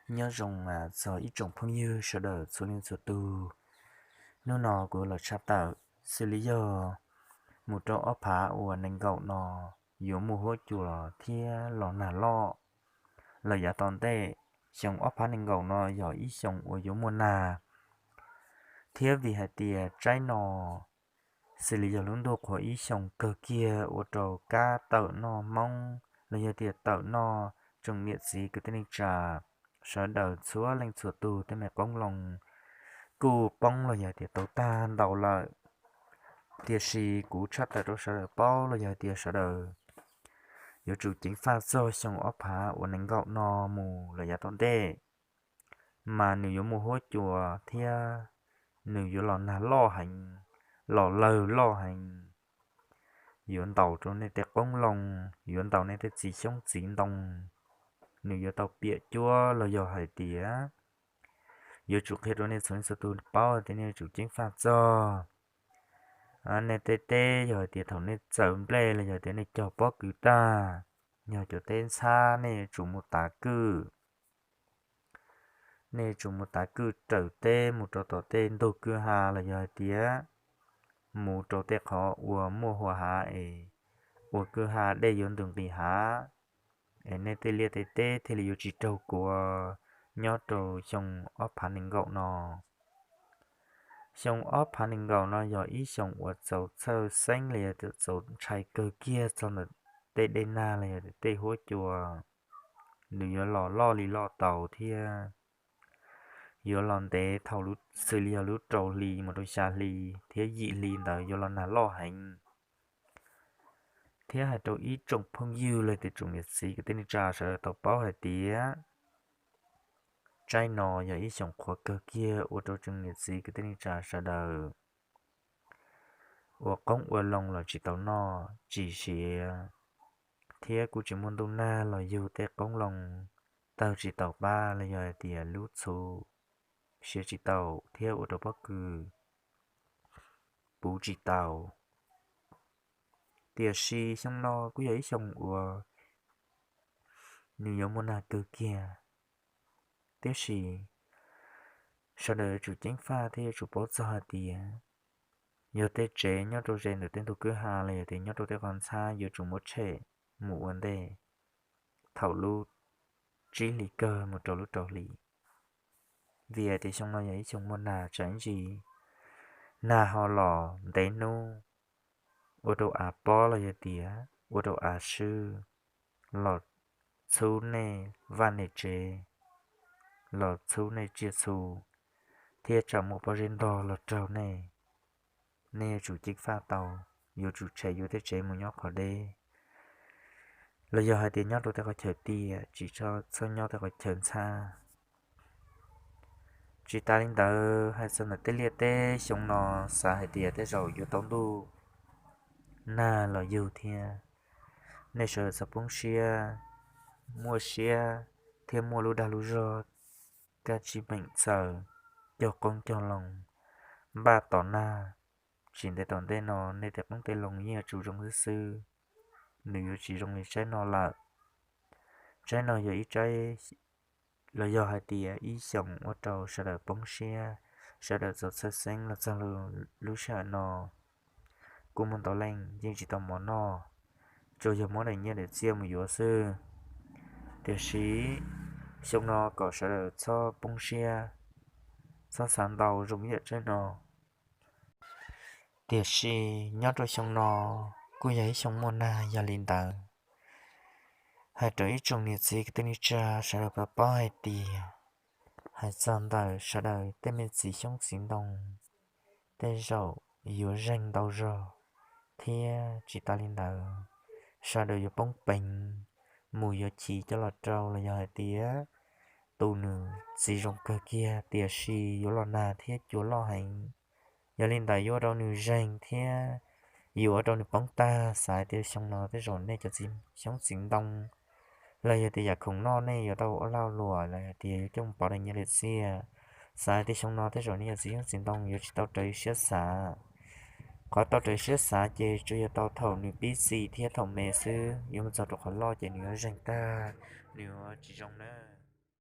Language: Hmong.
Nyob zoo txog ib tsoom phooj ywg sawv daws txhua leej txhua tus. Hnub no kuv los tshaj tawm xws li yog mus rau ob phav uas nees nkaum no yuav muaj huab cua thiab los nag loj lawm yav tom ntej. Xyoo ob phav nees nkaum no yog ib xyoo uas yuav muaj nag, thiab vim hais tias tsaib no xws li yog lub ntuj qhuav ib xyoos kawg kiag ua rau kab tawm noj hmoob los yog tias tawm noj tsoom niam txiv kwv tij neej tsa sawv daws txhua leej txhua tus tej me qoob loo kuj poob los yog tias tau tag ntau lawm. Tiam sis kuv tshaj tawm rau sawv daws paub los yog tias sawv daws yuav tsum ceev faj txog xyoo ob phav uas nees nkaum no mus lawm yav tom ntej, mas nws yuav muaj huab cua thiab nws yuav los nag loj heev, los lawg loj heev, yuav ntaus rau nej tej qoob loo, yuav ntaus nej tej txiv xyoob txiv ntoo, nws yuav tau piam cuab los yog hais tias yuav tsum qhia rau nej txhua leej txhua tus paub tias nej yuav tsum ceev faj txog nej tej teb, yog hais tias thaum nej txawm nplej los yog tias nej cog pob kws tag, yog cov teb ntxhab nej yuav tsum mus tav kwj. Nej yuav tsum mus tav kwj raws teb mus rau tom tej ntug kwj ha los yog hais tias mus rau tej qhov uas muaj hua hav es ua kwj ha dej yuav ntws nqis hav, es nej tej liaj tej teb thiaj li yuav tsis raug kuav nyob rau xyoo ob phav nees nkaum no. Xyoo ob phav nees nkaum no yog ib xyoo uas txaus txhawj xeeb los yog tias txaus ntshai kawg kiag txog ntawm tej dej nag los yog tias tej huab cua. Nws yuav los loj li loj tau thiab yuav los ntev thaum xws li yog lub rau hli mus rau xya hli thiab yim hli ntawd yuav los nag loj heev. Thiab hais rau ib tsoom phooj ywg los tias tsoom niam txiv kwv tij neej tsa sawv daws tau paub hais tias tsaib no yog ib xyoos qhuav kawg kiag ua rau tsoom niam txiv kwv tij neej tsa sawv daws ua qoob ua loo los tsis tau noj tsis siav, thiab kuj tsis muaj ntuj nag los yug tej qoob loo, tawg tsis tau pab los yog hais tias lub txhu siav tsis tau thiab ua rau pob kws puv tsis tau. Tiam sis xyoo no kuj yog ib xyoo uas nws yuav muaj nag kawg kiag, tiam sis sawv daws yuav tsum ceev faj thiab yuav tsum paub txog hais tias yog tej tsev nyob rau ze ntawm tej ntug kwj ha los yog tias nyob rau tej qhov ntxhab yuav tsum muab tshem mus ua ntej thaum lub tsib hlis kawg mus rau lub rau hlis. Vim hais tias xyoo no yog ib xyoo muaj nag tsam ib ntsis nag ho los ntev hnub, ua rau av pob los yog tias ua rau av swb, los txhub nej vaj nej tsev, los txhub nej tsiaj txhu, thiab tsam muaj pob zeb ntog los raug nej, nej yuav tsum ceev faj tau, yuav tsum tshem yus tej tsev mus nyob qhov deb, los yog hais tias nyob rau tej qhov chaw tiaj, tsis txhob nyob tej qhov chaw ntxhab. Tsis tas li ntawd, hais txog ntawm tej liaj teb xyoo no xav hais tias tej zaum yuav tau ntuj nag los yug thiab. Nej sawv daws txhob poob siab, muaj siab thiab muaj lub dag lub zog, kaj tsij peem txaws, cog qoob cog loo, npaj tos nag. Tsis ntev tom ntej no nej tej qoob tej loo yeej yuav tsum zoo xwb xwb, nws yuav tsis zoo li tsaib no lawm. Tsaib no yog ib tsaib, los yog hais tias ib xyoos ua rau sawv daws poob siab, sawv daws txaus txhawj xeeb los txog lub sij hawm no. Kuj muaj ntau leej yeej tsis tau mov noj, tsuas yog muab daim nyiaj daim txiaj mus yuav xwb. Tiam sis xyoo no kom sawv daws txhob poob siab, txhob xav ntau zoo ib yam tsaib no. Tiam sis nyob rau xyoo no kuj yog ib xyoo muaj nag, yog li ntawd hais rau ib tsoom niam txiv kwv tij neej tsa sawv daws paub hais tias, hais txog ntawm sawv daws tej me txiv xyoob txiv ntoo, tej zaum yuav zeeg ntau zog, thiab tsis tas li ntawd, sawv daws yuav poob peev, mus yuav chiv coj los rau los yog hais tias tus nws txiv zoo kawg kiag tiam sis yuav los nag thiab cua loj heev. Yog li ntawd yuav ua rau nws zeeg thiab yuav ua rau nws poob tag. Xav tias xyoo no tej zaum nej cov txiv xyoob txiv ntoo los yog tias yam khoom noj nej yuav tau ua lag luam los yog tias yuav coj mus pauv daim nyiaj daim txiaj. Xav tias xyoo no tej zaum nej cov txiv xyoob txiv ntoo yuav tsis tau raws siab xav. Qhov tau raws siab xav ces tsuas yog tau thaum nws pib txi thiab thaum me xwb, yuav mus txog rau qhov loj ces nws yuav zeeg tag, nws yuav tsis zoo na.